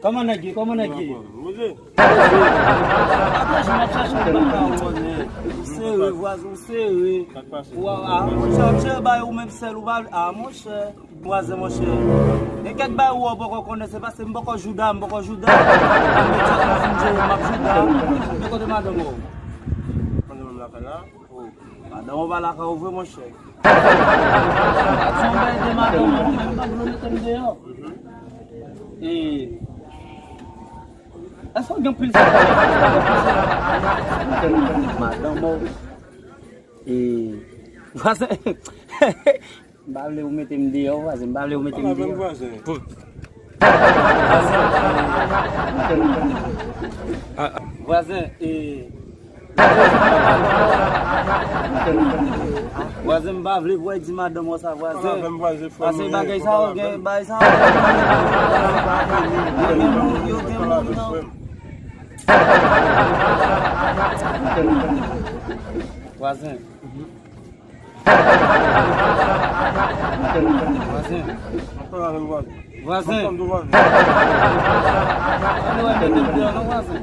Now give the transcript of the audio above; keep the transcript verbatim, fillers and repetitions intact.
Kòman nèg ye? Kòman nèg ye? Atò, jan m ap chache yon bagay, ou konnen. Ou sere, vwazen, ou sere. Ou a, a, monchè, monchè, bay ou menm sèl ou pa vle. A, monchè, vwazen, monchè. Gen kèk bagay ou poko konnen, se paske m poko jouda, m poko jouda. Mwen menm, m ap jouda. Men kote madanm ou? Madanm m lakay la. Oh, madanm ou pa lakay ou vre, monchè. Aksyon bèl de madanm ou, men m pa vle mete m deyò. E, èske w gen pil sa? Madanm ou. E, vwazen, m pa vle ou mete m deyò, vwazen, m pa vle ou mete m deyò. Vwazen. Vwazen, e, vwazen, m pa vle pou w di madanm ou sa, vwazen. Pase bagay sa yo gen, bagay sa yo gen. Yo gen moun, yo gen moun nan. Vwazen. Vwazen. Vwazen. Vwazen. Ann wè, mete m deyò non, vwazen.